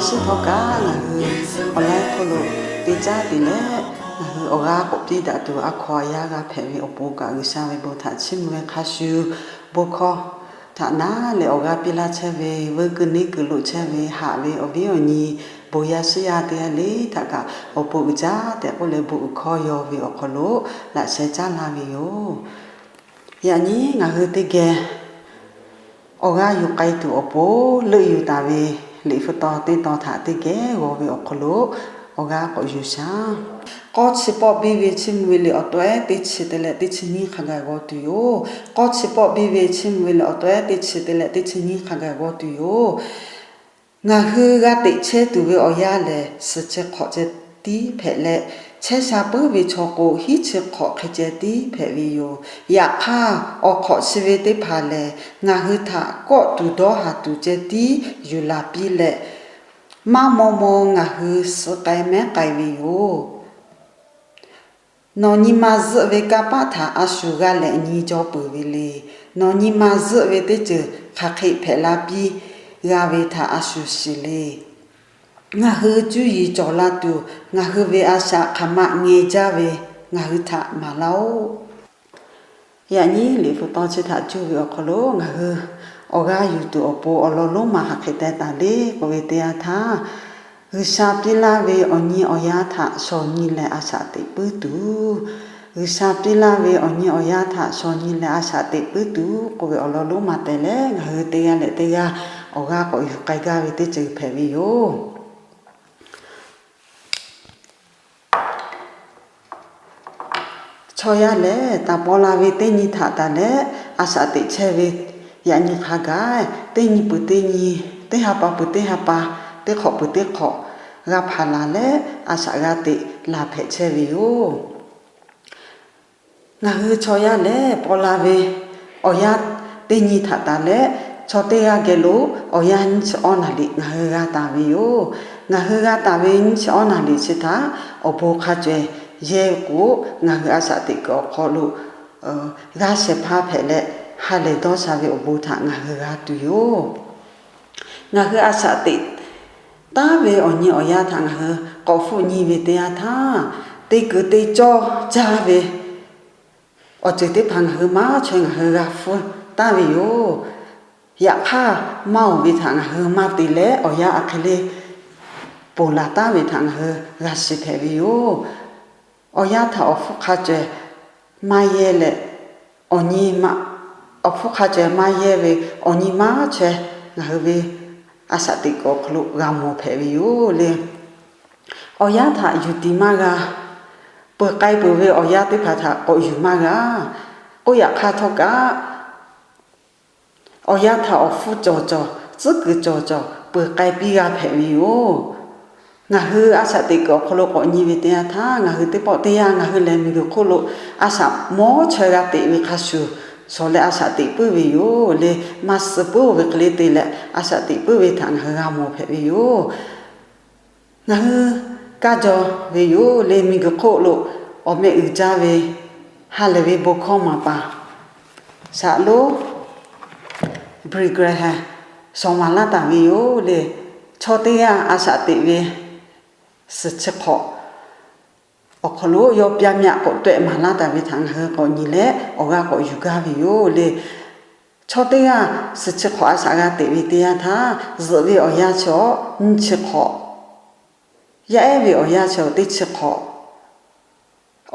Chi htawˇ kaꞈ ngaˬ hui awˬ laiˉ hk'aw lo te caˉ te leh, ngaˬ hui awˬ g'aˇ k'awꞈ piˇ daꞈ tuˬ a hkaw a yaˇ g'a hpehꞈ ve awˬ pon kaꞈ, G'uiˬsha ve bon htaꞈ chiˇ mvuh ve hk'a shuˍ, bon hkawˇ htaꞈ naˉ leh awˬ g'aˇ piˇ laˇ chehˇ ve, veuˇ kuiˬ neˇ kuiˬ lo chehˇ ve haꞈ ve awˬ viˉ awˬ nyi, bon yaˇ shiˉ yaˇ teˇ g'aˇ le htaꞈ kaꞈ awˬ pon uiˍ jaˇ tehꞈ k'oˆ leh, bon uiˍ hkawˇ yaw ve awˬ hk'aw lo laꞈ sheh caˉ laˇ ve yoˬ. Yaꞈ nyi ngaˬ hui teˇ geh awˬ g'aˇ yuˬ k'ai tuˬ awˬ pon leuˆ yuˬ taˍ ve Liꞈ hpu taw teˇ taw htaꞈ teˇ geh g'aw ve awˬ hk'aw lo awˬ g'aˇ k'awꞈ yuˬ shaˍ. K'awˇ chi pawˆ biˇ ve Chiˇ mvuh ve liꞈ awˬ tawehˉ teˇ chi te leh teˇ chi nyiˇ hk'a gaˬ g'aw tuˬ yoˬ. K'awˇ chi pawˆ biˇ ve Chiˇ mvuh ve liꞈ awˬ tawehˉ teˇ chi te leh teˇ chi nyiˇ hk'a gaˬ g'aw tuˬ yoˬ. Ngaˬ hui g'a teꞈ chehˇ tuˬ ve awˬ yanˇ lehˬ, suhˍ chi hk'awꞈ ceh tiˉ hpehꞈ leh, chehˇ sha puiˉ ve chaw k'o, hiˉ chi hk'awꞈ hk'e ceh tiˉ hpehꞈ ve yoˬ. Yaꞈ hk'aˇ, awˬ hk'awꞈ chi ve teˇ hpaˍ lehˬ, ngaˬ hui htaꞈ kawˆ tuˬ dawˇ haˍ tuˬ ceh tiˉ yuˬ laˬ piˇ leh, maˇ maw maw ngaˬ hui suh k'ai mehˉ k'ai ve yoˬ. Nawˬ nyi ma zuhˆ ve kanˇ paˆ htaꞈ a shu g'a lehꞈ nyi jaw peuˬ ve le. Nawˬ nyi ma zuhˆ ve teˇ ceuˬ hk'aˬ hk'e hpehꞈ la piˇ g'a ve htaꞈ a shu shiˍ le. Ngaˬ hui cuˇ yiˍ cawˬ la tuˬ, ngaˬ hui ve a shaꞈ hk'aˬ ma ngeh jaˇ ve, ngaˬ hui htaꞈ maˍ laˇ-oˆ. Yaꞈ nyi Liꞈ hpu taw chi htaꞈ cuˇ ve awˬ hk'aw lo ngaˬ hui awˬ g'aˇ yuˬ tuˬ awˬ pon awˬ lawn lonˉ ma hk'aˬ hk'e teh taˍ le k'oˆ ve teˇ yanˇ htaˇ, G'uiˬsha piˇ laˇ ve awˬ nyi awˬ yanˇ htaꞈ shawˍ nyi leh a shaꞈ teꞈ puiˉ tuˬ, G'uiˬsha piˇ laˇ ve awˬ nyi awˬ yanˇ htaꞈ shawˍ nyi leh a shaꞈ teꞈ puiˉ tuˬ k'oˆ ve awˬ lawn lonˉ ma teh leh, ngaˬ hui teˇ g'aˇ leh teˇ g'aˇ awˬ g'aˇ k'awꞈ yuˬ k'ai gaˇ ve teˇ ceuˬ hpehꞈ ve yoˬ. Chaw yaˇ lehˬ, taˍ paw la ve teˇ nyi htaꞈ taˍ leh a shaꞈ teꞈ chehˇ ve yaꞈ nyi hk'a gaˬ, teˇ nyi peuˬ teˇ nyi, teˇ ha pa peuˬ teˇ ha pa, teˇ hk'awꞈ peuˬ teˇ hk'awꞈ g'a hpanˍ laˬ leh, a shaꞈ g'a teꞈ laˬ hpehꞈ chehˇ ve yoˬ. Ngaˬ hui chaw yaˇ lehˬ, paw la ve awˬ yanˇ teˇ nyi htaꞈ taˍ leh, chaw teˇ g'aˇ geh lo awˬ yanˇ nyiˇ chi awˇ naˍ riˍ ngaˬ hui g'a taˍ ve yoˬ. Ngaˬ hui g'a taˍ ve nyiˇ chi awˇ naˍ riˍ chi htaꞈ awˬ bon hk'a caweh yehˇ k'o, ngaˬ hui a shaꞈ teꞈ kuiˬ awˬ hk'aw lo g'a shehˍ hpaˇ hpehꞈ leh, ha lehˬ dawˇ sha ve awˬ bon htaꞈ ngaˬ hui g'a tuˬ yoˬ. Ngaˬ hui a shaꞈ teꞈ taˉ ve awˬ nyi awˬ yanˇ htaꞈ ngaˬ hui k'awꞈ hpfuhˆ nyi ve teˇ yanˇ htaˇ, te kuiˬ te cawˇ jaˇ ve awˬ ceuˬ teˇ hpaˍ ngaˬ hui maˇ chaweh ngaˬ hui g'a hpfuhˆ taˉ ve yoˬ. Yaꞈ hk'aˇ, maˇ oˬ ve htaꞈ ngaˬ hui maˇ te leh, awˬ yanˇ a hk'e le ponˬ laˬ taˉ ve htaꞈ ngaˬ hui g'a shiˍ hpehꞈ ve yoˬ. Awˬ yanˇ htaꞈ awˬ hpfuhˇ hk'a caweh maˇ yehˇ leh, awˬ nyi ma, awˬ hpfuhˇ hk'a caweh maˇ yehˇ ve awˬ nyi maˇ chaweh ngaˬ hui ve a shaꞈ teꞈ kuiˬ awˬ hk'aw lo g'a mawˬ hpehꞈ ve yoˬ le. Awˬ yanˇ htaꞈ yuˬ tiˍ maˇ g'a. Peuˬ k'ai peuˬ ve awˬ yanˇ teˇ hpaˍ htaꞈ k'awꞈ yuˬ maˇ g'a. K'oˆ yaꞈ hk'aˇ htawˇ kaꞈ, awˬ yanˇ htaꞈ awˬ hpfuhˇ cawˬ cawˬ, tcuhˉ kuiˬ cawˬ cawˬ peuˬ k'ai piˇ g'a hpehꞈ ve yoˬ. Ngaˬ hui a shaꞈ teꞈ kuiˬ awˬ hk'aw lo k'awꞈ nyi ve teˇ yanˇ htaˇ, ngaˬ hui teˇ pawˆ teˇ yanˇ ngaˬ hui lehˬ miˬguiˬ hk'oˆ lo a shaꞈ mawˇ chaweh g'a teꞈ ve hk'a shuˍ, shawˍ leh a shaꞈ teꞈ puiˉ ve yoˬ le. Maˇ suh puiˉ ve hk'e le te leh a shaꞈ teꞈ puiˉ ve htaꞈ ngaˬ hui g'a mawˬ hpehꞈ ve yoˬ. Ngaˬ hui kaˇ jaw ve yoˬ le. Miˬguiˬ hk'oˆ lo awˬ meh uiˍ jaˇ ve ha lehˬ ve bon hkawˇ maˍ paˍ Saˍ loˉ Billy Graham shawˍ maˍ laˇ taˍ ve yoˬ le. Chaw teˇ g'aˇ a shaꞈ teꞈ ve suhˍ chi hk'awꞈ awˬ hk'aw lo yawˇ pyaˇ myaꞈ k'awꞈ tawehˆ maˍ laˇ taˍ ve htaꞈ ngaˬ hui k'awꞈ nyi leh awˬ g'aˇ k'awꞈ yuˬ gaˇ ve yoˬ le. Chaw teˇ g'aˇ suhˍ chi hk'awꞈ a shaꞈ g'a teꞈ ve teˇ yanˇ htaˇ, zuhꞈ ve awˬ yanˇ chi awˬ nyiˇ chi hk'awꞈ, yaˇ ehˉ ve awˬ yanˇ chi awˬ teˇ chi hk'awꞈ,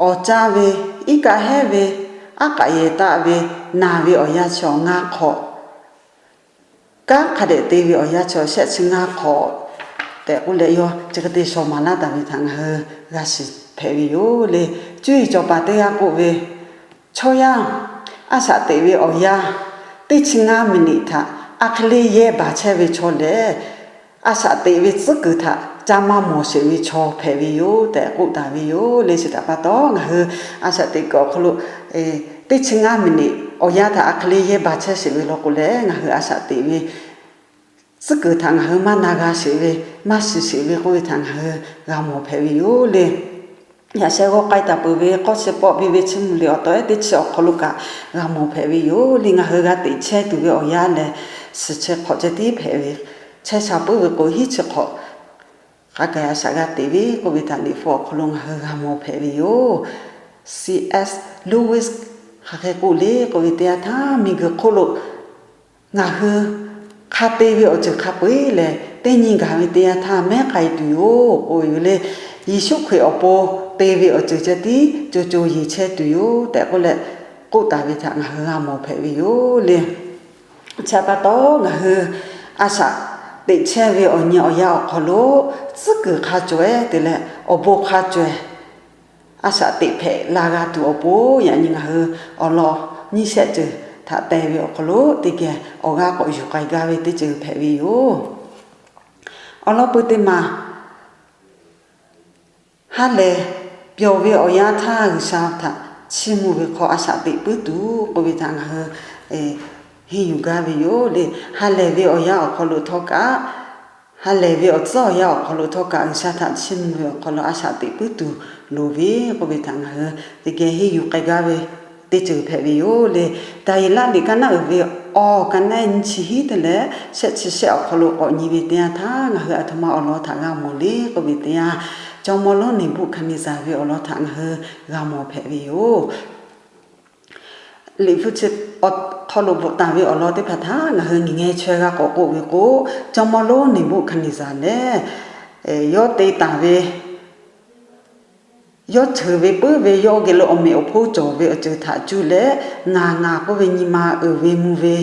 awˍ caˇ ve, iˉ kaˆ hehˉ ve, aˉ k'aꞈ yehˬ taˆ ve, naˬ ve awˬ yanˇ chi awˬ ngaˇ hk'awꞈ, kanˉ hk'a dehꞈ te ve awˬ yanˇ chi awˬ shehˆ chi ngaˇ hk'awꞈ tehꞈ k'oˆ leh, yawˇ chi hk'e te shawˍ maˍ laˇ taˍ ve htaꞈ ngaˬ hui g'a shiˍ hpehꞈ ve yoˬ le. Cuˇ yiˍ cawˬ paˍ teˇ g'aˇ k'oˆ ve, chaw yaˇ a shaꞈ teꞈ ve awˬ yanˇ teˇ chi ngaˇ miˬniꞈ htaꞈ a hk'e le yehˇ baˬ chehˇ ve chaw lehˬ, a shaꞈ teꞈ ve tcuhˉ kuiˬ htaꞈ ca maˇ mawˬ sheˍ ve chaw hpehꞈ ve yoˬ tehꞈ k'oˆ taˍ ve yoˬ le. Chi htaꞈ pa taw, ngaˬ hui a shaꞈ teꞈ kuiˬ awˬ hk'aw lo teˇ chi ngaˇ miˬniꞈ awˬ yanˇ htaꞈ a hk'e le yehˇ baˬ chehˇ sheˍ ve law k'o leh, ngaˬ hui a shaꞈ teꞈ ve tcuhˉ kuiˬ htaꞈ ngaˬ hui maˇ na g'a sheˍ ve, maˇ shiˍ sheˍ ve k'oˆ ve htaꞈ ngaˬ hui g'a mawˬ hpehꞈ ve yoˬ le. Yaꞈ sheh g'aw k'ai taˍ peuˬ ve k'awˇ chi pawˆ biˇ ve Chiˇ mvuh liꞈ awˬ tawˍ ehˉ teˇ chi awˬ hk'aw lo kaꞈ g'a mawˬ hpehꞈ ve yoˬ le. Ngaˬ hui g'a teꞈ chehˇ tuˬ ve awˬ yanˇ lehˬ, suhˍ chi hk'awꞈ ceh tiˉ hpehꞈ ve, chehˇ sha puiˉ ve k'o hiˉ chi hk'awꞈ hk'a gaˬ a shaꞈ g'a teꞈ ve k'oˆ ve htaꞈ Liꞈ hpu awˬ hk'aw lo ngaˬ hui g'a mawˬ hpehꞈ ve yoˬ. C. S. Lewis hk'aˬ hk'e k'oˆ le k'oˆ ve teˇ yanˇ htaˇ, miˬguiˬ hk'oˆ lo ngaˬ hui hk'a te ve awˬ ceuˬ hk'a peu-eˬ lehˬ, teˇ nyi gaˬ ve teˇ yanˇ htaˇ mehˉ k'ai tuˬ yoˬ k'oˆ ve yoˬ le. Yeˍsuˆ Hkriꞈ awˬ pon te ve awˬ ceuˬ ceh tiˉ co co yeˬ chehˇ tuˬ yoˬ tehꞈ k'oˆ leh, k'oˆ taˍ ve htaꞈ ngaˬ hui g'a mawˬ hpehꞈ ve yoˬ le. Chi pa taw, ngaˬ hui a shaꞈ teꞈ chehˇ ve awˬ nyi awˬ yanˇ awˬ hk'aw lo tcuhˉ kuiˬ hk'a caweh te leh awˬ bon hk'a caweh a shaꞈ teꞈ hpehꞈ la g'a tuˬ awˬ pon, yaꞈ nyi ngaˬ hui awˬ lawn nyiˇ shehˆ ceuˬ htaꞈ teh ve awˬ hk'aw lo teˇ geh awˬ g'aˇ k'awꞈ yuˬ k'ai gaˇ ve teˇ ceuˬ hpehꞈ ve yoˬ. Awˬ lawn pui teˇ maˬ, ha lehˬ pyawˬ ve awˬ yanˇ htaˇ G'uiˬsha htaꞈ chiˇ mvuh ve hk'aw a shaꞈ teꞈ puiˉ tuˬ k'oˆ ve htaꞈ ngaˬ hui henˇ yuˬ gaˇ ve yoˬ le. Ha lehˬ ve awˬ yanˇ awˬ hk'aw lo htawˇ kaꞈ, ha lehˬ ve awˬ tcuhˉ awˬ yanˇ awˬ hk'aw lo htawˇ kaꞈ G'uiˬsha htaꞈ chiˇ mvuh ve awˬ hk'aw lo a shaꞈ teꞈ puiˉ tuˬ loˍ ve k'oˆ ve htaꞈ ngaˬ hui teˇ geh henˇ yuˬ k'ai gaˇ ve teˇ ceuˬ hpehꞈ ve yoˬ le. Daˍyeˍlaˆ liꞈ kaˇ naˉ uiˍ ve awˬ kaˇ naˉ nyiˇ chi hiˉ te leh shehˆ chi shehˆ awˬ hk'aw lo k'awꞈ nyi ve teˇ yanˇ htaˇ, ngaˬ hui aˬ htoꞈ ma awˬ lawn htaꞈ g'a mawˬ le k'oˆ ve teˇ yanˇ, jawˇmawˇ lonˉ Neˍbuˆhkaˍneˍzaˍ ve awˬ lawn htaꞈ ngaˬ hui g'a mawˬ hpehꞈ ve yoˬ. Liꞈ hpu chi awˬ hk'aw lo bvuhꞈ taˍ ve awˬ lawn teˇ hpaˍ htaꞈ ngaˬ hui nyi ngeh chaweh g'a k'awꞈ k'oˆ ve k'o, jawˇmawˇ lonˉ Neˍbuˆhkaˍneˍzaˍ lehˬ, yawˇ te taˍ ve, yawˇ ceuˬ ve puiˉ ve yawˇ geh lo awˬ meꞈ awˬ hponˇ cawˬ ve awˬ ceuˬ htaꞈ cuˇ leh, ngaˬ ngaˬ k'oˆ ve nyi ma uiˍ ve mvuh ve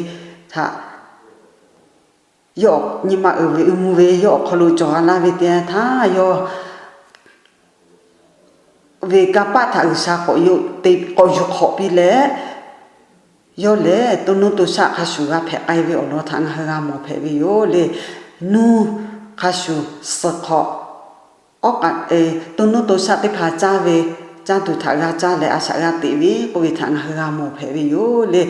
htaꞈ, yawˇ nyi ma uiˍ ve mvuh ve yawˇ awˬ hk'aw lo cawˬ a laˇ ve teˇ yanˇ htaˇ, yawˇ ve kanˇ paˆ htaꞈ G'uiˬsha k'awꞈ yuˬ hk'awꞈ piˇ leh, yawˇ lehˬ to nuˇ to shaˆ hk'a shuˍ g'a hpehꞈ k'ai ve awˬ lawn htaꞈ ngaˬ hui g'a mawˬ hpehꞈ ve yoˬ le. Nuˇ hk'a shuˍ suhˍ hk'awꞈ, to nuˇ to shaˆ teˇ hpaˍ caˇ ve, caˇ tuˬ htaꞈ g'a caˇ leh a shaꞈ g'a teꞈ ve k'oˆ ve htaꞈ ngaˬ hui g'a mawˬ hpehꞈ ve yoˬ le.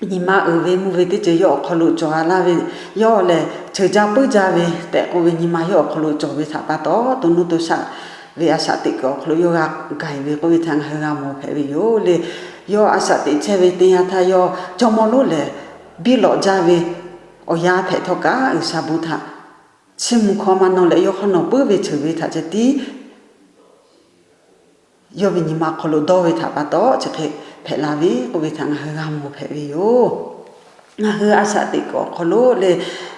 Nyi ma uiˍ ve mvuh ve teˇ ceuˬ yawˇ awˬ hk'aw lo cawˬ a laˇ ve, yawˇ lehˬ ceuˬ jaˇ puiˉ jaˇ ve tehꞈ k'oˆ ve nyi ma yawˇ awˬ hk'aw lo cawˬ ve htaꞈ pa taw, to nuˇ to shaˆ ve a shaꞈ teꞈ kuiˬ awˬ hk'aw lo yawˇ g'a gaˬ ve k'oˆ ve htaꞈ ngaˬ hui g'a mawˬ hpehꞈ ve yoˬ le. Yawˇ a shaꞈ teꞈ chehˇ ve teˇ yanˇ htaˇ, yawˇ jawˇmawˇ lonˉ lehˬ biˇ lawꞈ jaˇ ve awˬ yanˇ hpehꞈ htawˇ kaꞈ, G'uiˬsha bon htaꞈ chiˇ mvuh hkawˇ maˇ nawˇ leh, yawˇ hk'aw nawˬ puiˉ ve ceuˬ ve htaꞈ ceh tiˉ yawˇ ve nyi ma hk'aw lo dawˇ ve htaꞈ pa taw, chi hk'e hpehꞈ la ve k'oˆ ve htaꞈ ngaˬ hui g'a mawˬ hpehꞈ ve yoˬ. Ngaˬ hui a shaꞈ teꞈ kuiˬ awˬ hk'aw lo le,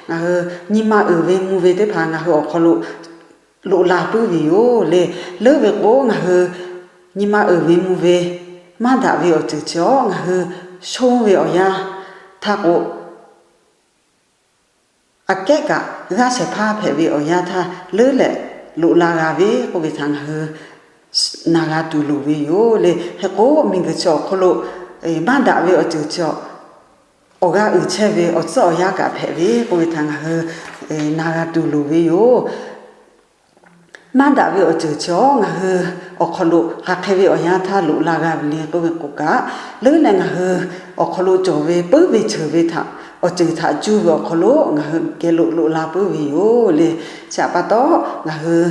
ngaˬ hui nyi ma uiˍ ve mvuh ve teˇ hpaˍ ngaˬ hui awˬ hk'aw lo loꞈ la puiˉ ve yoˬ le. Leuˉ ve k'o, ngaˬ hui nyi ma uiˍ ve mvuh ve maˇ daꞈ ve awˬ ceuˬ chi awˬ ngaˬ hui shonˇ ve awˬ yanˇ htaˇ k'o, aꞈ kehˉ kaꞈ g'aˇ shehˍ hpaˇ hpehꞈ ve awˬ yanˇ htaˇ leuˉ leh loꞈ la g'a ve k'oˆ ve htaꞈ ngaˬ hui na g'a tuˬ loˍ ve yoˬ le. Hk'e k'o, miˬguiˬ chi awˬ hk'aw lo maˇ daꞈ ve awˬ ceuˬ chi awˬ, awˬ g'aˇ uiˍ chehˇ ve awˬ tcuhˉ awˬ yanˇ kaꞈ hpehꞈ ve k'oˆ ve htaꞈ ngaˬ hui na g'a tuˬ loˍ ve yoˬ. Maˇ daꞈ ve awˬ ceuˬ chi awˬ ngaˬ hui awˬ hk'aw lo hk'aˬ hk'e ve awˬ yanˇ htaˇ loꞈ la g'a ve le k'oˆ ve k'o kaꞈ, leuˉ leh ngaˬ hui awˬ hk'aw lo cawˬ ve puiˉ ve ceuˬ ve htaꞈ, awˬ ceuˬ htaꞈ cuˇ ve awˬ hk'aw lo ngaˬ hui geh lo loꞈ la puiˉ ve yoˬ le. Chi htaꞈ pa taw, ngaˬ hui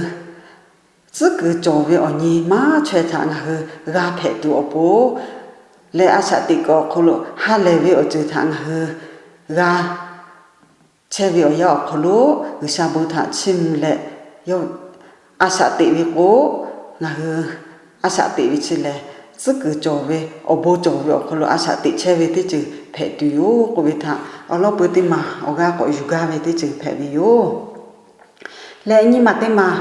tcuhˉ kuiˬ cawˬ ve awˬ nyi maˇ chaweh htaꞈ ngaˬ hui g'a hpehꞈ tuˬ awˬ pon leh, a shaꞈ teꞈ kuiˬ awˬ hk'aw lo ha lehˬ ve awˬ ceuˬ htaꞈ ngaˬ hui g'a chehˇ ve awˬ yanˇ awˬ hk'aw lo G'uiˬsha bon htaꞈ chiˇ mvuh leh, yawˇ a shaꞈ teꞈ ve k'o, ngaˬ hui a shaꞈ teꞈ ve chi lehˬ, tcuhˉ kuiˬ cawˬ ve awˬ bon cawˬ ve awˬ hk'aw lo a shaꞈ teꞈ chehˇ ve teˇ ceuˬ hpehꞈ tuˬ yoˬ k'oˆ ve htaꞈ awˬ lawn peuˬ teˇ maˬ awˬ g'aˇ k'awꞈ yuˬ gaˇ ve teˇ ceuˬ hpehꞈ ve yoˬ. Leh nyiˇ maˬ teˇ maˬ,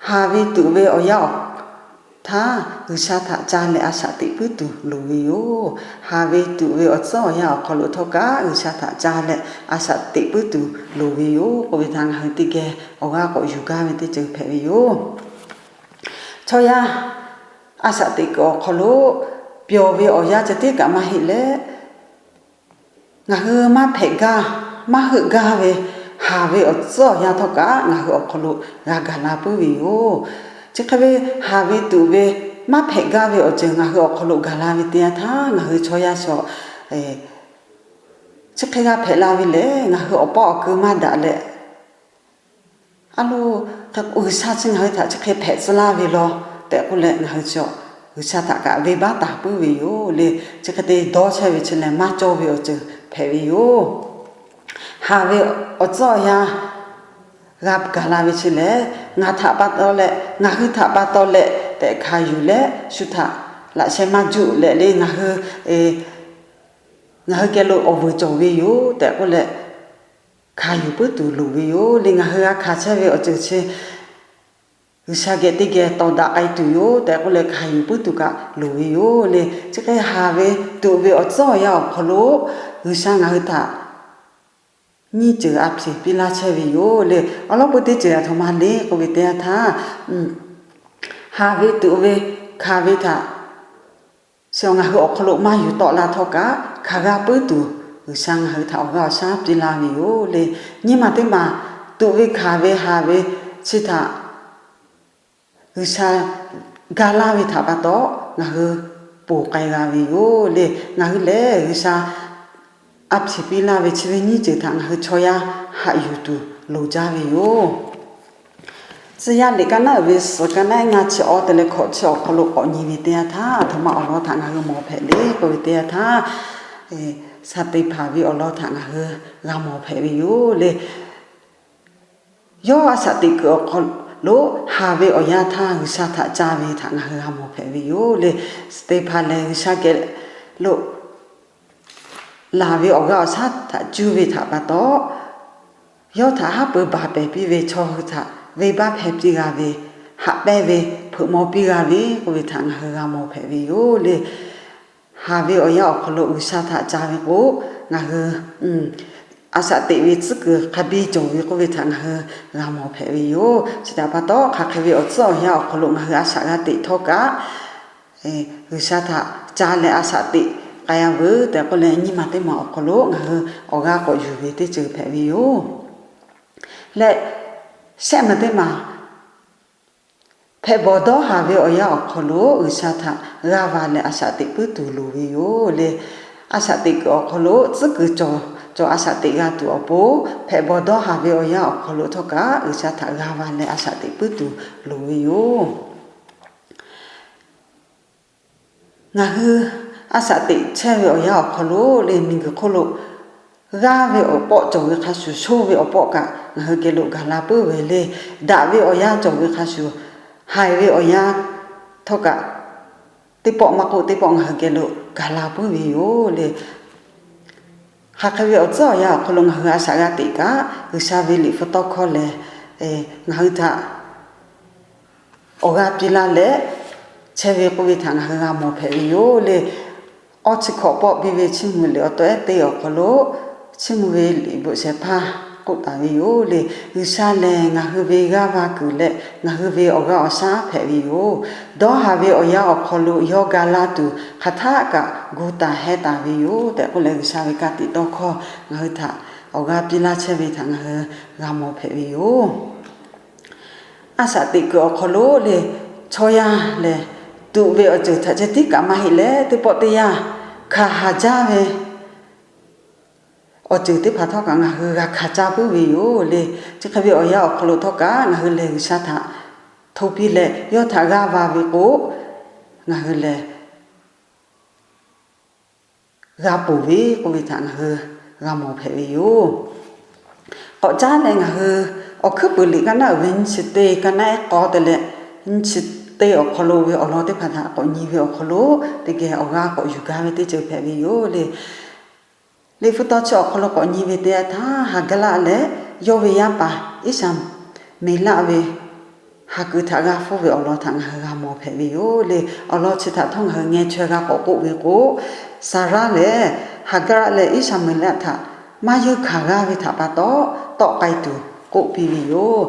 haˍ ve tuꞈ ve awˬ yanˇ awˬ htaˇ G'uiˬsha htaꞈ ca leh a shaꞈ teꞈ puiˉ tuˬ loˍ ve yoˬ. Haˍ ve tuꞈ ve awˬ tcuhˉ awˬ yanˇ awˬ hk'aw lo htawˇ kaꞈ G'uiˬsha htaꞈ ca leh a shaꞈ teꞈ puiˉ tuˬ loˍ ve yoˬ k'oˆ ve htaꞈ ngaˬ hui teˇ geh awˬ g'aˇ k'awꞈ yuˬ gaˇ ve teˇ ceuˬ hpehꞈ ve yoˬ. Chaw yaˇ a shaꞈ teꞈ kuiˬ awˬ hk'aw lo pyawˬ ve awˬ yanˇ ceh tiˉ kaꞈ maˇ heˆ leh, ngaˬ hui maˇ hpehꞈ gaˇ, maˇ heuˆ gaˇ ve haˍ ve awˬ tcuhˉ awˬ yanˇ htawˇ kaꞈ ngaˬ hui awˬ hk'aw lo g'a gaˬ la puiˉ ve yoˬ. Chi hk'e ve haˍ ve tuꞈ ve maˇ hpehꞈ gaˇ ve awˬ ceuˬ ngaˬ hui awˬ hk'aw lo gaˬ la ve teˇ yanˇ htaˇ, ngaˬ hui chaw yaˇ chaw chi hk'e g'a hpehꞈ la ve lehˬ, ngaˬ hui awˬ paw awˬ ku maˇ daꞈ leh, a lo, G'uiˬsha chi ngaˬ hui htaꞈ chi hk'e hpehꞈ tcuh laˇ ve law tehꞈ k'oˆ leh, ngaˬ hui chi G'uiˬsha htaꞈ kaꞈ venˇbaˆ taˍ puiˉ ve yoˬ le. Chi hk'e te dawˇ chehˇ ve chi lehˬ, maˇ cawˇ ve awˬ ceuˬ hpehꞈ ve yoˬ. Haˍ ve awˬ tcuhˉ awˬ yanˇ g'a gaˬ la ve chi lehˬ, ngaˬ htaꞈ pa taw leh, ngaˬ hui htaꞈ pa taw leh tehꞈ hkanˍ yuˬ leh, shu htaꞈ laꞈ sheh maˇ juˆ leh le, ngaˬ hui, ngaˬ hui geh lo awˬ vuiˬ cawˬ ve yoˬ tehꞈ k'oˆ leh, hkanˍ yuˬ puiˉ tuˬ loˍ ve yoˬ le. Ngaˬ hui g'a hkanˍ chehˇ ve awˬ ceuˬ chi G'uiˬsha geh teˇ geh tawˍ daꞈ k'ai tuˬ yoˬ tehꞈ k'oˆ leh, hkanˍ yuˬ puiˉ tuˬ kaꞈ loˍ ve yoˬ le. Chi hk'e haˍ ve tuꞈ ve awˬ tcuhˉ awˬ yanˇ awˬ hk'aw lo G'uiˬsha ngaˬ hui htaꞈ nyiˇ ceuˬ a hpeꞈ piˇ laˇ chehˇ ve yoˬ le. Awˬ lawn peu teˇ ceuˬ aˬ htoꞈ ma le k'oˆ ve teˇ yanˇ htaˇ, haˍ ve tuꞈ ve hkanˍ ve htaꞈ chi ngaˬ hui awˬ hk'aw lo maˇ yuˬ tawˆ la htawˇ kaꞈ, hkanˍ g'a puiˉ tuˬ G'uiˬsha ngaˬ hui htaꞈ awˬ g'aˇ awˬ shaˉ piˇ laˇ ve yoˬ le. Nyiˇ maˬ teˇ maˬ tuꞈ ve hkanˍ ve haˍ ve chi htaꞈ G'uiˬsha ga laˇ ve htaꞈ pa taw, ngaˬ hui ponˬ k'ai g'a ve yoˬ le. Ngaˬ hui lehˬ G'uiˬsha a hpeꞈ piˇ laˇ ve chi ve nyiˇ ceuˬ htaꞈ ngaˬ hui chaw yaˇ haꞈ yuˬ tuˬ loˍ jaˇ ve yoˬ. Tcuh yaˇ liꞈ ka naˉ uiˍ ve suhˍ ka naˉ ngaˇ chi awˇ te leh hkawꞈ chi awˬ hk'aw lo k'awꞈ nyi ve teˇ yanˇ htaˇ, aˬ htoꞈ ma awˬ lawn htaꞈ ngaˬ hui mawˬ hpehꞈ le k'oˆ ve teˇ yanˇ htaˇ, Saˍteˍhpanˍ ve awˬ lawn htaꞈ ngaˬ hui g'a mawˬ hpehꞈ ve yoˬ le. Yawˇ a shaꞈ teꞈ kuiˬ awˬ hk'aw lo haˍ ve awˬ yanˇ htaˇ G'uiˬsha htaꞈ ca ve htaꞈ ngaˬ hui g'a mawˬ hpehꞈ ve yoˬ le. Saˍteˍhpanˍ lehˬ G'uiˬsha geh lo laˬ ve awˬ g'aˇ awˬ shaˉ htaꞈ cuˇ ve htaꞈ pa taw, yawˇ htaꞈ haˉ pui baˬ pehˍ piˇ ve chaw hui htaꞈ venˇbaˆ hpehˇ piˇ g'a ve, haꞈ pehnˇ ve, hpeuꞈ maw piˇ g'a ve k'oˆ ve htaꞈ ngaˬ hui g'a mawˬ hpehꞈ ve yoˬ le. Haˍ ve awˬ yanˇ awˬ hk'aw lo G'uiˬsha htaꞈ ca ve k'o, ngaˬ hui a shaꞈ teꞈ ve tcuhˉ kuiˬ hk'a biˇ cawˬ ve k'oˆ ve htaꞈ ngaˬ hui g'a mawˬ hpehꞈ ve yoˬ. Chi htaꞈ pa taw, hk'aˬ hk'e ve awˬ tcuhˉ awˬ yanˇ awˬ hk'aw lo ngaˬ hui a shaꞈ g'a teꞈ htawˇ kaꞈ, G'uiˬsha htaꞈ ca leh a shaꞈ teꞈ k'ai a veuˬ tehꞈ k'oˆ leh, nyiˇ maˬ teˇ maˬ awˬ hk'aw lo ngaˬ hui awˬ g'aˇ k'awꞈ yuˬ ve teˇ ceuˬ hpehꞈ ve yoˬ. Leh shehˆ maˬ teˇ maˬ hpehꞈ bawˬ dawˇ haˍ ve awˬ yanˇ awˬ hk'aw lo G'uiˬsha htaꞈ g'aˇ va leh a shaꞈ teꞈ puiˉ tuˬ loˍ ve yoˬ le. A shaꞈ teꞈ kuiˬ awˬ hk'aw lo tcuhˉ kuiˬ cawˬ cawˬ a shaꞈ teꞈ g'a tuˬ awˬ pon, hpehꞈ bawˬ dawˇ haˍ ve awˬ yanˇ awˬ hk'aw lo htawˇ kaꞈ G'uiˬsha htaꞈ g'aˇ va leh a shaꞈ teꞈ puiˉ tuˬ loˍ ve yoˬ. Ngaˬ hui a shaꞈ teꞈ chehˇ ve awˬ yanˇ awˬ hk'aw lo le, miˬguiˬ hk'oˆ lo g'aˇ ve awˬ pawˆ cawˬ ve hk'a shuˍ, shoˇ ve awˬ pawˆ kaꞈ ngaˬ hui geh lo gaˬ la puiˉ ve le. Daꞈ ve awˬ yanˇ cawˬ ve hk'a shuˍ, haiˬ ve awˬ yanˇ htawˇ kaꞈ teˇ pawˆ maˇ k'oˆ teˇ pawˆ ngaˬ hui geh lo gaˬ la puiˉ ve yoˬ le. Hk'aˬ hk'e ve awˬ tcuhˉ awˬ yanˇ awˬ hk'aw lo ngaˬ hui a shaꞈ g'a teꞈ kaꞈ, G'uiˬsha ve liꞈ hpu tawˇ hkawˇ lehˬ ngaˬ hui htaꞈ awˬ g'aˇ piˇ laˇ leh chehˇ ve k'oˆ ve htaꞈ ngaˬ hui g'a mawˬ hpehꞈ ve yoˬ le. Awˇ chi hkawꞈ pawˆ piˇ ve Chiˇ mvuh liꞈ awˬ taw ehˉ teˇ awˬ hk'aw lo, Chiˇ mvuh ve liꞈ bvuhꞈ shehˍ hpaˇ k'oˆ taˍ ve yoˬ le. G'uiˬsha lehˬ ngaˬ hui ve g'aˇ va kuiˬ leh ngaˬ hui ve awˬ g'aˇ awˬ shaˉ hpehꞈ ve yoˬ. Dawˇ haˍ ve awˬ yanˇ awˬ hk'aw lo yawˇ ga laˇ tuˬ hk'aˬ htaˆ kaꞈ gu taˍ hehˉ taˍ ve yoˬ tehꞈ k'oˆ leh, G'uiˬsha ve ka tiꞈ tawˇ hkawˇ ngaˬ hui htaꞈ awˬ g'aˇ piˇ laˇ chehˇ ve htaꞈ ngaˬ hui g'a mawˬ hpehꞈ ve yoˬ. A shaꞈ teꞈ kuiˬ awˬ hk'aw lo le, chaw yaˇ lehˬ tuꞈ ve awˬ ceuˬ htaꞈ ceh tiˉ kaꞈ maˇ heˆ leh, teˇ pawˆ teˇ yanˇ hkanˍ haˍ jaˇ ve awˬ ceuˬ teˇ hpaˍ htawˇ kaꞈ ngaˬ hui g'a hkanˍ caˇ puiˉ ve yoˬ le. Chi hk'e ve awˬ yanˇ awˬ hk'aw lo htawˇ kaꞈ ngaˬ hui lehˬ G'uiˬsha htaꞈ hto piˇ leh yawˇ htaꞈ g'aˇ va ve k'o, ngaˬ hui lehˬ g'a ponˬ ve k'oˆ ve htaꞈ ngaˬ hui g'a mawˬ hpehꞈ ve yoˬ. K'awꞈ caˉ leh ngaˬ hui Awˬ hkuiˉ puiˍ liꞈ ka naˉ uiˍ ve nyiˇ chi teˇ, ka naˉ ehˉ k'awˇ te leh nyiˇ chi teˇ awˬ hk'aw lo ve awˬ lawn teˇ hpaˍ htaꞈ k'awꞈ nyi ve awˬ hk'aw lo, teˇ geh awˬ g'aˇ k'awꞈ yuˬ gaˇ ve teˇ ceuˬ hpehꞈ ve yoˬ le. Liꞈ hpu tawˇ chi awˬ hk'aw lo k'awꞈ nyi ve teˇ yanˇ htaˇ, Haˍgaˆraˆ leh yawˇ ve yaˇ paˍ Iˉshaˍmeˍlaˆ ve ha kuiˬ htaꞈ g'a hpfuhˇ ve awˬ lawn htaꞈ ngaˬ hui g'a mawˬ hpehꞈ ve yoˬ le. Awˬ lawn chi htaꞈ htawˇ ngaˬ hui ngeh chaweh g'a k'awꞈ k'oˆ ve k'o, Saˍraˆ lehˬ Haˍgaˆraˆ leh Iˉshaˍmeˍlaˆ htaꞈ maˇ yeunˇ hkanˍ g'aˇ ve htaꞈ pa taw, tawˆ k'ai tuˬ k'oˆ piˇ ve yoˬ.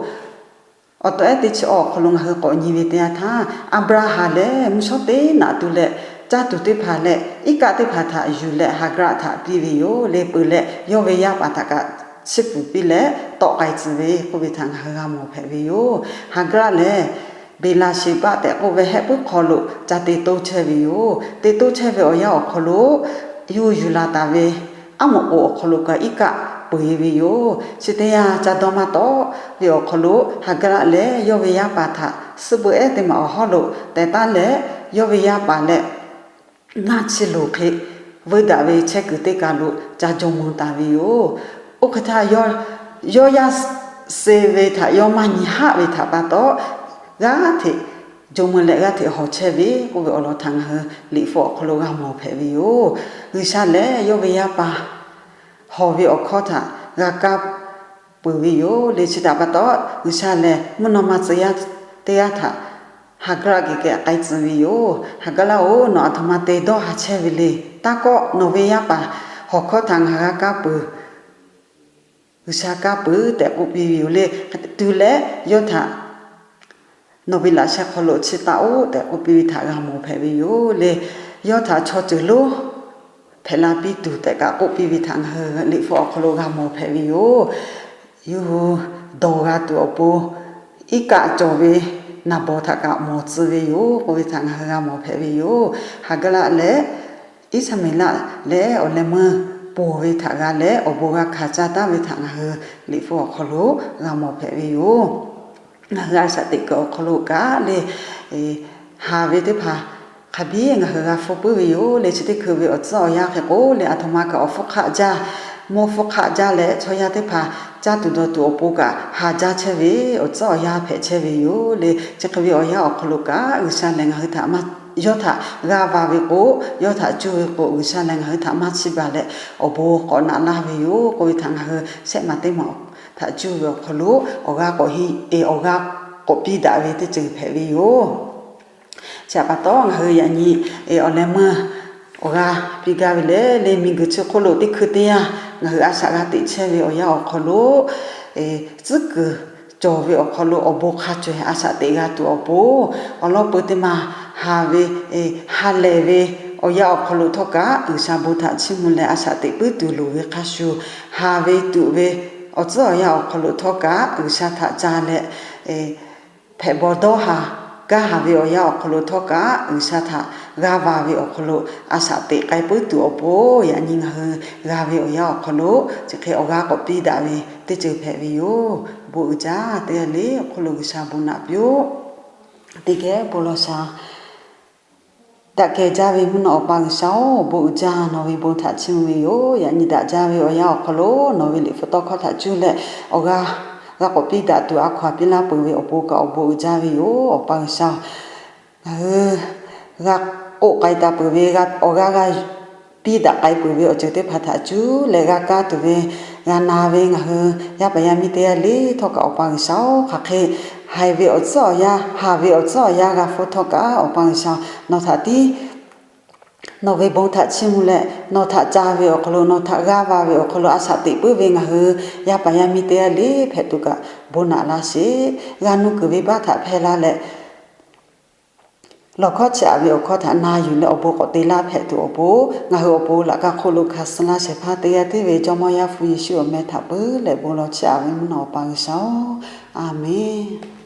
Awˬ taw ehˉ teˇ chi awˬ hk'aw lo ngaˬ hui k'awꞈ nyi ve teˇ yanˇ htaˇ, Aˍbraˍhanˍ lehˬ mvuhˇ shawˉ teˇ naꞈ tu leh, caˇ tuˬ teˇ hpaˍ leh iˉ kaˆ teˇ hpaˍ htaꞈ yuˬ leh Haˍgaˆraˆ htaꞈ piˇ ve yoˬ le. Peuˬ leh yawˇ ve yaˇ paˍ htaꞈ kaꞈ chiˇ pfuhˍ piˇ leh tawˆ k'ai tcuh ve k'oˆ ve htaꞈ ngaˬ hui g'a mawˬ hpehꞈ ve yoˬ. Haˍgaˆraˆ lehˬ Beˍlaˍseˍbaˆ tehꞈ k'oˆ ve hehˆ puiˉ hk'aw lo ca te toˇ chehˇ ve yoˬ. Te toˇ chehˇ ve awˬ yanˇ awˬ hk'aw lo yuˬ yuˬ laˬ taˍ ve aˉ moˍ k'o awˬ hk'aw lo kaꞈ iˉ kaˆ peuˬ e ve yoˬ. Chi teˇ yanˇ ca dawˇ maˇ tawˆ ve awˬ hk'aw lo Haˍgaˆraˆ lehˬ yawˇ ve yaˇ paˍ htaꞈ suhˆ beuꞈ ehˉ teˇ maˬ awˬ hawˉ lo teh taˉ leh, yawˇ ve yaˇ paˍ leh ngaˇ chi loˍ hk'e veu daꞈ ve chehˇ kuiˬ teˇ kaˬ lo ca jawˇ mvuh taˍ ve yoˬ. Oˇ hk'e htaˇ, yawˇ yaˇ suh ve htaꞈ yawˇ maˇ nyi haˆ ve htaꞈ pa taw, g'aˇ hteꞈ jawˇmawˇ leh g'aˇ hteꞈ hawˬ chehˇ ve k'oˆ ve awˬ lawn htaꞈ ngaˬ hui Liꞈ hpu awˬ hk'aw lo g'a mawˬ hpehꞈ ve yoˬ. G'uiˬsha lehˬ yawˇ ve yaˇ paˍ hawˬ ve awˬ hkawˇ htaꞈ g'a kaˇ peuˬ ve yoˬ le. Chi htaꞈ pa taw, G'uiˬsha lehˬ mvuhˇ naw ma tcuh yaˇ teˇ g'aˇ htaꞈ Haˍgaˍlaˆ geh k'ai tcuh ve yoˬ. Haˍgaˍlaˆ-oˬ, nawˬ aˬ htoꞈ ma te dawˇ haˍ chehˇ ve le. Taˇ kawˆ, nawˬ ve yaˇ paˍ hawˬ hkawˇ htaꞈ ngaˬ g'a kaˇ peuˬ, G'uiˬsha kaˇ peuˬ tehꞈ k'oˆ piˇ ve yoˬ le. Tuˬ leh yawˇ htaꞈ nawˬ ve laꞈ sheh hk'aw lo chiˇ taˆ-oˆ tehꞈ k'oˆ piˇ ve htaꞈ g'a mawˬ hpehꞈ ve yoˬ le. Yawˇ htaꞈ chaw ceuˬ lonˉ hpehꞈ la piˇ tuˬ tehꞈ kaꞈ k'oˆ piˇ ve htaꞈ ngaˬ hui Liꞈ hpu awˬ hk'aw lo g'a mawˬ hpehꞈ ve yoˬ. Yawˇ hui dawˬ g'a tuˬ awˬ pon, iˉ kaˆ cawˬ ve naˍ bawˍ htaꞈ kaꞈ mawˬ tcuh ve yoˬ k'oˆ ve htaꞈ ngaˬ hui g'a mawˬ hpehꞈ ve yoˬ. Haˍgaˍlaˆ leh Iˉsaˍmeˍlaˆ leh awˬ leh meuˇ ponˬ ve htaꞈ g'a leh, awˬ bon g'a hkanˍ caˇ taˉ ve htaꞈ ngaˬ hui Liꞈ hpu awˬ hk'aw lo g'a mawˬ hpehꞈ ve yoˬ. Ngaˬ hui a shaꞈ teꞈ kuiˬ awˬ hk'aw lo kaꞈ le, haˍ ve teˇ hpaˍ hk'a biˇ ngaˬ hui g'a hpfuhˇ puiˉ ve yoˬ le. Chi teˇ hkui ve awˬ tcuhˉ awˬ yanˇ hk'e k'o le, aˬ htoꞈ ma kaꞈ awˬ hpfuhˇ hk'aˆ jaˇ, mawˇ hpfuhˇ hk'aˆ jaˇ leh chaw yaˇ teˇ hpaˍ caˇ tuˬ dawˬ tuˬ awˬ pon kaꞈ haˍ jaˇ chehˇ ve awˬ tcuhˉ awˬ yanˇ hpehꞈ chehˇ ve yoˬ le. Chi hk'e ve awˬ yanˇ awˬ hk'aw lo kaꞈ G'uiˬsha lehˬ ngaˬ hui htaꞈ maˇ, yawˇ htaꞈ g'aˇ va ve k'o, yawˇ htaꞈ cuˇ ve k'o, G'uiˬsha lehˬ ngaˬ hui htaꞈ maˇ chiˇ baˬ leh awˬ bon k'awꞈ naꞈ laˇ ve yoˬ k'oˆ ve htaꞈ ngaˬ hui shehˆ maˬ teˇ maˬ htaꞈ cuˇ ve awˬ hk'aw lo awˬ g'aˇ k'awꞈ heˆ, awˬ g'aˇ k'awꞈ piˇ daꞈ ve teˇ ceuˬ hpehꞈ ve yoˬ. Chi htaꞈ pa taw, ngaˬ hui yaꞈ nyi awˬ leh meuˇ awˬ g'aˇ piˇ gaˇ ve le le, miˬguiˬ chi hk'oˆ lo teˇ hkui teˇ yanˇ ngaˬ hui a shaꞈ g'a teꞈ chehˇ ve awˬ yanˇ awˬ hk'aw lo, tcuhˉ kuiˬ cawˬ ve awˬ hk'aw lo awˬ bon hk'a caweh a shaꞈ teꞈ g'a tuˬ awˬ pon, awˬ lawn peu teˇ maˬ haˍ ve, ha lehˬ ve awˬ yanˇ awˬ hk'aw lo htawˇ kaꞈ G'uiˬsha bon htaꞈ chiˇ mvuh leh a shaꞈ teꞈ puiˉ tuˬ loˍ ve hk'a shuˍ, haˍ ve tuꞈ ve awˬ tcuhˉ awˬ yanˇ awˬ hk'aw lo htawˇ kaꞈ G'uiˬsha htaꞈ ca leh, hpehꞈ bawˬ dawˇ haˍ, kanˇ haˍ ve awˬ yanˇ awˬ hk'aw lo htawˇ kaꞈ G'uiˬsha htaꞈ g'aˇ va ve awˬ hk'aw lo a shaꞈ teꞈ k'ai puiˉ tuˬ awˬ pon, yaꞈ nyi ngaˬ hui g'a ve awˬ yanˇ awˬ hk'aw lo chi hk'e awˬ g'aˇ k'awꞈ piˇ daꞈ ve teˇ ceuˬ hpehꞈ ve yoˬ. Bon uiˍ jaˇ teˇ g'aˇ le awˬ hk'aw lo G'uiˬsha bon naꞈ piˇ-oˆ. Teˇ geh bon lawˬ shaˍ. Daꞈ kehˬ jaˇ ve mvuhˇ naw Awˬ pa G'uiˬsha-oˬ, bon uiˍ jaˇ. Nawˬ ve bon htaꞈ chiˇ mvuh ve yoˬ. Yaꞈ nyi daꞈ jaˇ ve awˬ yanˇ awˬ hk'aw lo nawˬ ve Liꞈ hpu tawˇ hkawˇ htaꞈ cuˇ leh awˬ g'aˇ g'a k'awꞈ piˇ daꞈ tuˬ a hkaw-anˬ piˇ laˇ peuˬ ve awˬ pon kaꞈ awˬ bon uiˍ jaˇ ve yoˬ. Awˬ pa G'uiˬsha-oˬ, ngaˬ hui g'a k'oˆ k'ai taˍ peuˬ ve, awˬ g'aˇ g'a piˇ daꞈ k'ai peuˬ ve awˬ ceuˬ teˇ hpaˍ htaꞈ cuˇ leh g'a kaˇ tuˬ ve, g'a na ve ngaˬ hui yaˇ paˍ yaˇ miˇ teˇ g'aˇ le htawˇ kaꞈ Awˬ pa G'uiˬsha-oˬ, hk'aˬ hk'e haiˬ ve awˬ tcuhˉ awˬ yanˇ, haˍ ve awˬ tcuhˉ awˬ yanˇ g'a hpfuhˇ htawˇ kaꞈ Awˬ pa G'uiˬsha nawˬ htaꞈ tiˉ nawˬ ve bon htaꞈ chiˇ mvuh leh nawˬ htaꞈ ca ve awˬ hk'aw lo, nawˬ htaꞈ g'aˇ va ve awˬ hk'aw lo a shaꞈ teꞈ puiˉ ve ngaˬ hui yaˇ paˍ yaˇ miˇ teˇ g'aˇ le hpehꞈ tuˬ kaꞈ bon naꞈ laˇ sheˍ. G'a nuˇ kuiˬ ve baˆ htaꞈ hpehˇ laˇ leh, lawˬ hkawˇ chiˇ aꞈ ve awˬ hkawˇ htaꞈ na yuˬ leh awˬ bon k'awꞈ te laˇ hpehꞈ tuˬ awˬ pon, ngaˬ hui awˬ pon laꞈ ka hk'oˆ lo hkanˍ suh laˇ shehˍ hpaˇ teˇ g'aˇ tiˉ ve Jawˇmawˇ Yaˇ hpu Yeˍsuˆ awˬ meh htaꞈ peuˬ leh bon lawˬ chiˇ aꞈ ve mvuhˇ naw Awˬ pa G'uiˬsha-oˬ, Aˍmenˍ.